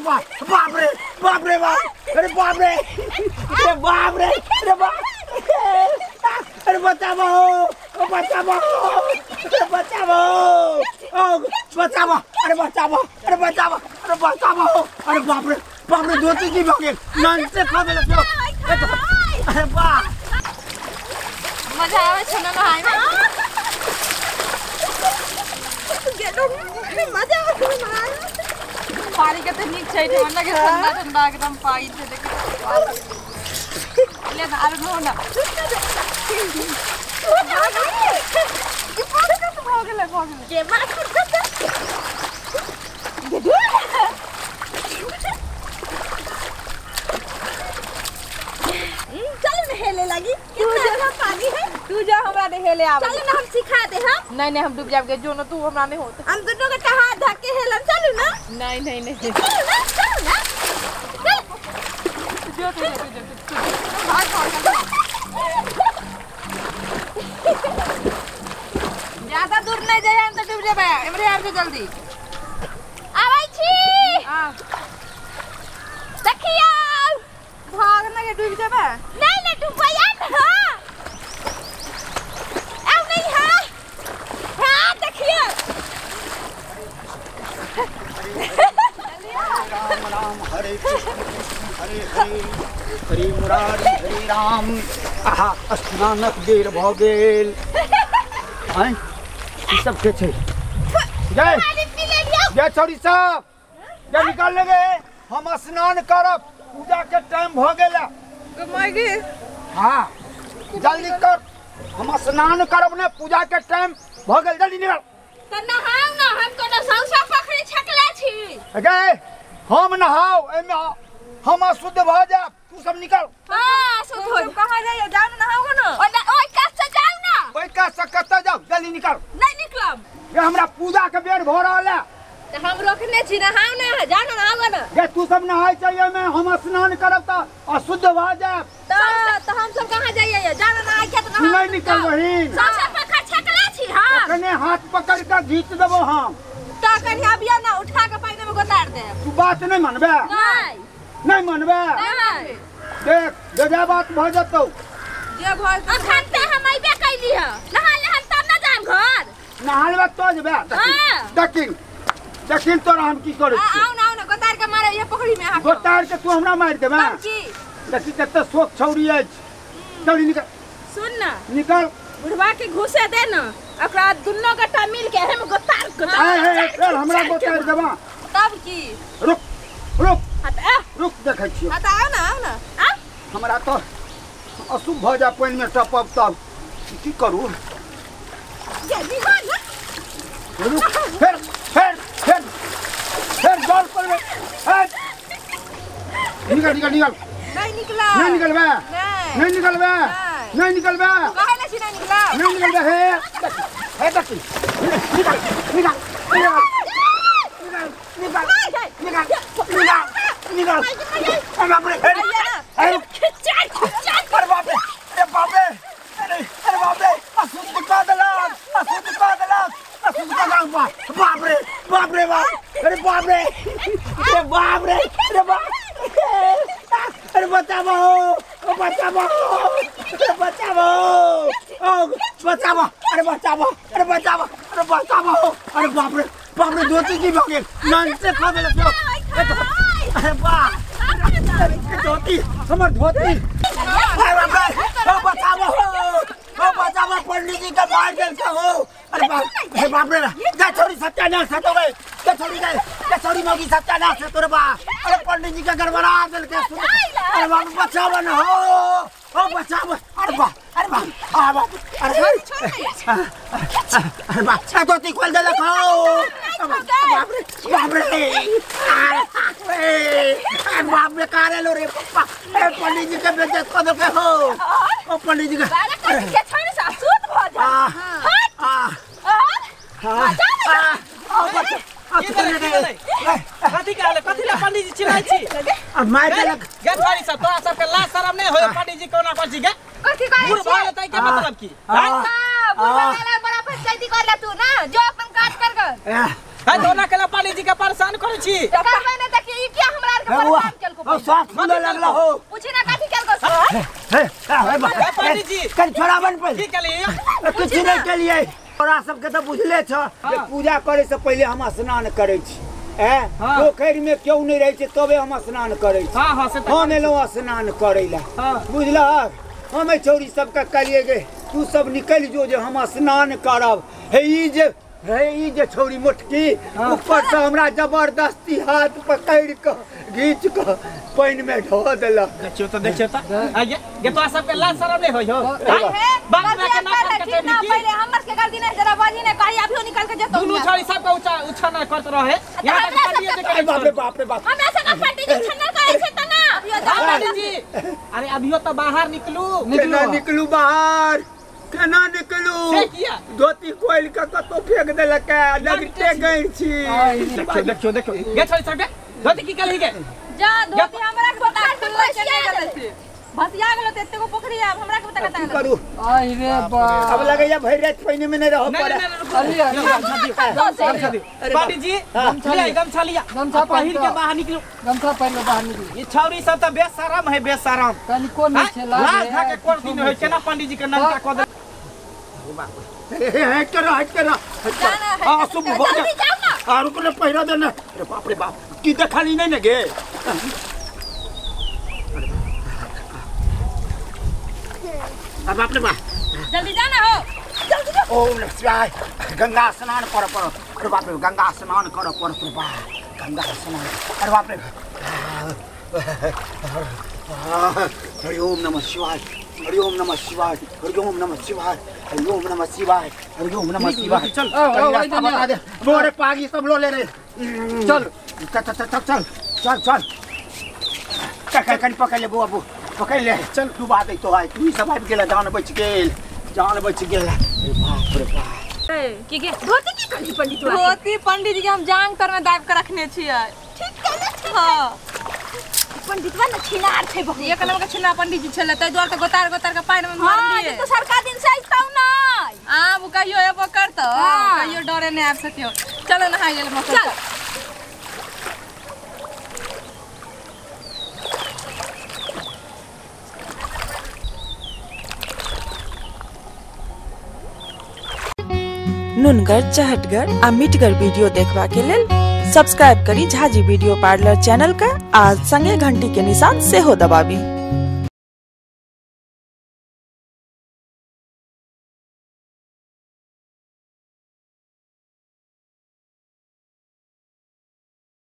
बाप बाप रे बाप रे बाप अरे बाप रे अरे बाप रे अरे बाप अरे बचाओ बचाओ बचाओ ओ बचाओ अरे बचाओ अरे बचाओ अरे बचाओ अरे बाप रे धोती की भऽ गेल नन से खा देलक अरे वाह मजा आवे छै ना नहाय में गेलो मजा आवे छै नहाय में पानी के त नीक छै ठंडा के ठंडा ठंडा एकदम पानी छै देख ले ना आरो न ना ई पानी कत भ गेलै के मार चल नहेले लगी कितना अच्छा पानी है तू जा हमरा नहेले आवे चल ना हम सिखा दे हम नहीं नहीं हम डूब जाब के जो न तू हमरा नहीं होत हम दोनों के हाथ धके हेलम चलू ना नहीं नहीं नहीं चलू ना चलू ना चल जो तू जो तू भाग भाग ज्यादा दूर नहीं जाए हम तो डूब जेबे एमरे आब जल्दी आबै छी हां देखियो भाग ना के डूब जेबे नहीं नहीं डूबैया ना आउ नहीं हां हां देखियो राम राम हरे कृष्ण हरे हरे हरे मुरारी हरे राम आहा स्नानक देर भ गेल आय ई सब के छै जय जय छौरी सब जय निकाल लेगे हम स्नान करब पूजा के टाइम भ गेला माय हां जल्दी कर हम स्नान करब ने पूजा के टाइम भ गेल जल्दी निकल त नहाउ ना हम कोनो सौसा पखड़ी छकले छी गे हम नहाउ एमे हम अशुद्ध भ जाब तू सब निकल हां शुद्ध हो कहां जाइयो जाउ ना नहाउ ना ओइ कात से जाउ ना ओइ कात से कत जाउ जल्दी निकल नहीं निकलब ये हमरा पूजा के बेर भ रहल है त हम रोकने छी नहाउ ना जाउ ना नहाउ ना गे तू सब नहाय चाहिए में हम स्नान करब त अशुद्ध भ जाब त हम सब कहां जाइए जाउ ना नहाय के त नहाउ नहीं निकल बहिन सौसा पखड़ छकले छी हां कने हाथ पकड़ के घीच देबो हम त कनी अबिया ना उठा के पानी में गोतार दे तू बात नहीं मानबे नहीं नहीं मानबे नहीं देख बेजा बात भ जतौ जे घर अखन त हम आइबे कैली ह नहा ले हम तब ना जाम घर नहा लेबे तो जेबे देखिन देखिन तोरा हम की करै छी आउ ना आउ ना गोतार के मारे ये पकड़ी में हाथ गोतार के तू हमरा मारि देबे तब की देखी कते शोक छौरी अछि चल निकल सुन ना निकल बुढ़वा के घुसे दे ना ओकरा दुन्नो गट्टा मिल के हम गोतार गोतार ए ए हमरा गोतार देबा तब की रुक रुक हट रुक देखै छियौ हट आउ ना आउ ना आ हमरा तो अशुभ भ जा पानि में टपब तब की करू जल्दी हो ना रुक फेर फेर फेर फेर जल पर में निकल निकल निकल नहीं निकला नहीं निकलबे नहीं निकलबे नहीं निकलबे काहे ले छी नहीं निकला नहीं निकलबे हे हे देखी निकल निकल निकल निकल निकल निकल निकल अरे बाप रे अरे खिचा खिचा अरे बाप रे अरे बाप रे अरे अरे बाप रे अशुद्ध का देलक अशुद्ध का देलक अशुद्ध का देलक बाप रे बाप रे बाप अरे बाप रे अरे बाप रे अरे बाप अरे बचाओ बचाओ बचाओ ओ बचाओ अरे बचाओ अरे बचाओ अरे बचाओ अरे बाप रे धोती की भऽ गेल नन से खा देलक अरे वाह धोती हमर धोती अरे बाप रे ओ बचाओ ओ बचाओ पंडित जी के मार देलक हो अरे बाप हे बाप रे जा छोरी सत्यानाश हो गए जा छोरी गए जा छोरी मौगी सत्यानाश है तोरे बा अरे पंडित जी के गड़बड़ा देलक अरे बाप बचाओ न हो ओ बचाओ अरे बा अरे बा आ बाप अरे अरे बाप धोती खोल देलक हो बाप रे बाप रे अरे बाप रे कारे लो रे पप्पा ए पंडित जी के बेइज्जत कर देलक हो ओ पंडित जी के के छोरी से अशुद्ध भ जा हट आ आ आ बचा कथी कहले कथी ला पंडित जी चिल्लाइ छी अब मार देलक गे छोरी सब तोरा सबके लाज शरम नहीं होय पंडित जी कोना कर छी गे कथी कहै बूढ़ भऽ जेतै के मतलब की हां बूढ़ भऽ गेला बड़ा पंचायती करला तू ना जो अपन काज कर ग है दोना केला पंडित जी के परेशान करै छी। करबै नै त ई क्या हमरा आर के परेशान केलको? ओ साफ फूले लगला हो। पूछी ना काथी केलको? हे हे पंडित जी कन छोड़ाबन पर की केलिए? कुछ नहीं केलिए। तोरा सबके त बुझले छ जे पूजा करे से पहिले हम स्नान करै छी। पोखरि में क्यों नहीं रहे छै तबे हम स्नान करै छी। हां हां से हम एलहुं स्नान करै ला। बुझलक हम छौरी सबके कहलिए गे तू सब निकल जो जे हम स्नान करब। हे ई जे छौरी मोटकी ऊपर से हमरा जबरदस्ती हाथ पकड़ के घींच के पानि में ढो देलक। देखियो त देखियो त आगे गे तो सबके लाज शरम नहीं होय हो। बाप रे के ना ठीक ना पहिले हमर के गलती नहीं जरा बाजी ने कही अभियो निकल के जतो। दुनू छौरी सबके ऊंचा उछाना करत रहे। यहां तक पंडित जी के बाप रे बाप रे बाप हमरा से पंडित जी छन्ना कहै छै त ना अभियो पंडित जी। अरे अभियो त बाहर निकलू। केना निकलू बाहर? केना निकलू? धोती खोल के कतो फेंक देलक लगते गई छी। देखियो देखियो देखियो गे छोरी सबके धोती की कलही के जा धोती हमरा के बता चले गेल छी भसिया गेल त एतेको पोखरी आब हमरा के बता कता करू। आई रे बाप अब लगैया भरि रात पानि में नहीं रह पड़े। अरे अरे पंडित जी लिया गमछा लिया गमछा पहिर के बाहर निकलू। गमछा पहिर के बाहर निकलू। ई छौरी सब त बेशरम है बेशरम। तनिको नहीं छै लाज धा के कोन दिन होय केना पंडित जी के नंगा क दे। हट कर हट कर आ शुभ हो जा आ रुक ने पहिरा दे ने। अरे बाप रे बाप की देखली नहीं ने गे। अरे बाप रे बाप जल्दी जाना हो जल्दी जाओ। ओम नमः शिवाय गंगा स्नान कर पड़त। अरे बाप रे गंगा स्नान कर पड़त रे बाप गंगा स्नान। अरे बाप रे हरि ओम नमः शिवाय हरि ओम नमः शिवाय हरि ओम नमः शिवाय हरि ओम नमः शिवाय हरि ओम नमः शिवाय। चल रास्ता बता दे मोरे पागी सब लो ले रे। चल चल चल चल चल चल चल कन पकड़ ले बुआ पकड़ ले चल डुबा दे तो आइ तू सब आबि गेल जान बचि गेल जान बचि गेल। अरे बाप रे बाप की के धोती की कली पंडित धोती पंडित जी के हम जांग तर में दाब के रखने छियै। ठीक कहले ठीक। हां पंडितवा न छिनार छै बहुत एक नंबर के छिना पंडित जी छले तै दुआरे त गोतार गोतार के पानि में मारलिए। हां तो सरका दिन से आइतौ नै आब कहियो एबो करतौ कहियो डरे नै आबि सकियो। चलो नहा गेल मौसम चल। नुनगर चहटगर आ मिठगर वीडियो देखबा के लेल सब्सक्राइब करी झाजी वीडियो पार्लर चैनल का आ संगे घंटी के निशान सेहो दबाबी।